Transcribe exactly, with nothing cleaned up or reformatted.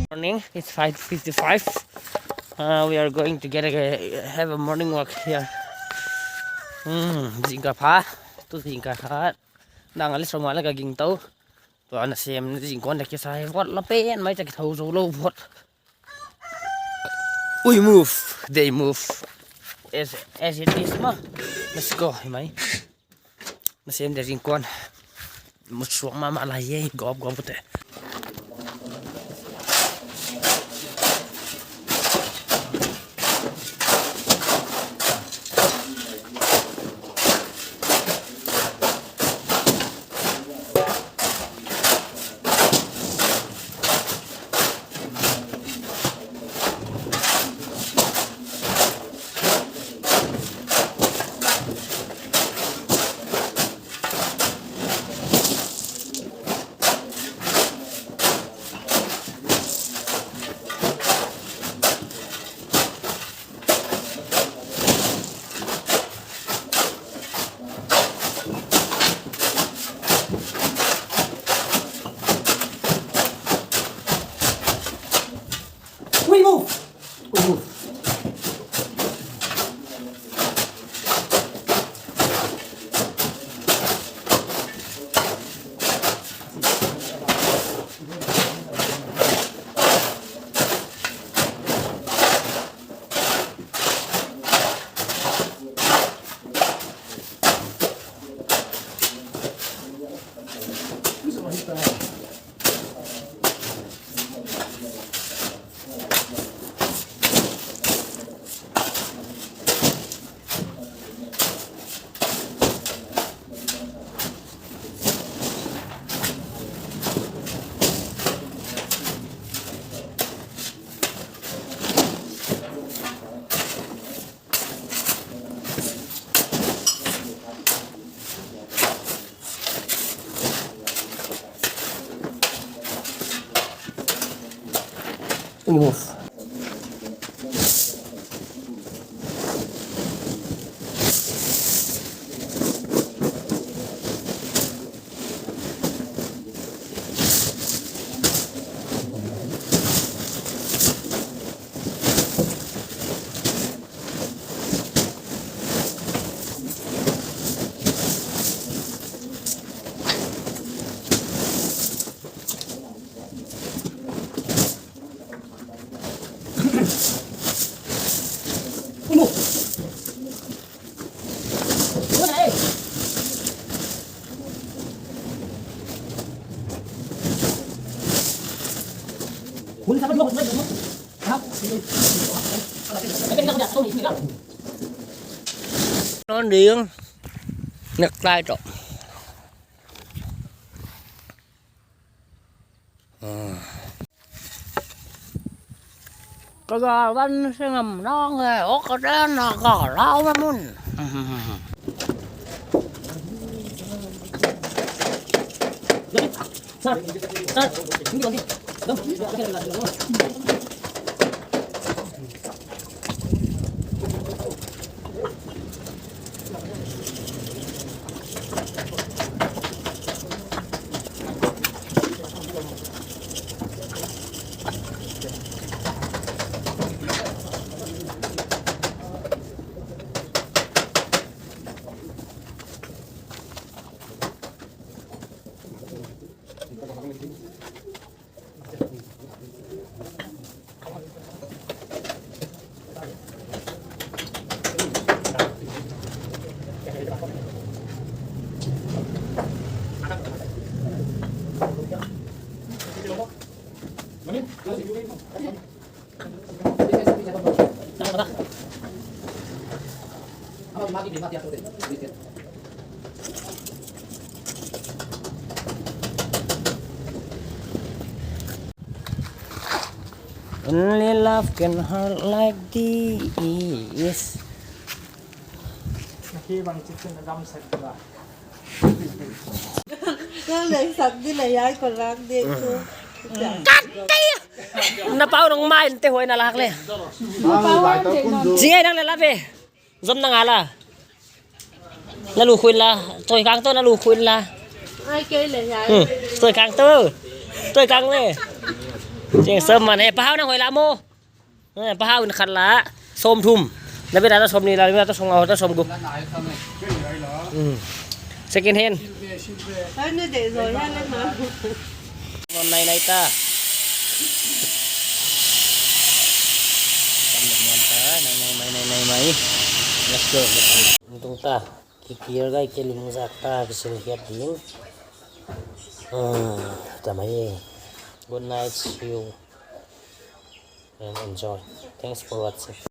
Morning, it's five fifty-five. Uh, we are going to get a, have a morning walk here. Hmm, zingkal pha. Tu zingkal khat. Dang ali sawmnga leh ka gingta. Tua nasem zingkuan leh kisai vot la pen mai, chak thou zou lou vot. We move, they move. As, as it is ma. Let's go, mai. Nasem te zingkuan. Musuak mahmah lai e, gawp gawp te. We move. We move. Move. Non ding. Next slide. Ka ga van singam nang e, ok ka den na ka lau me mun. Only love can hurt like this. Naki bang chicken na dam sak ba. Kau leh sak di leh yai ko rak di ko. Kat tei. Na pau nong mai te hoi na lak le. Jingai nang le la be. Zom na nga la. Na lu khuin la. Toi kang to na lu khuin la. Ai kei le yai. Hmm. Toi kang to. Toi kang le. Cheng sawm man he, pahau na hoi la mo. Eh, pahau in khat la. Sawm thum. Na bia ta sawm nih la, na bia ta sawm nga, ta sawm guk. Hmm. Second hand. Nai nai ta. Nai nai nai nai. Let's go. Let's go. Tung ta. Kikir gai ke ling zak ta kisil hiat ding. Hmm. Ta mai. Good night. See you. And enjoy. Thanks for watching.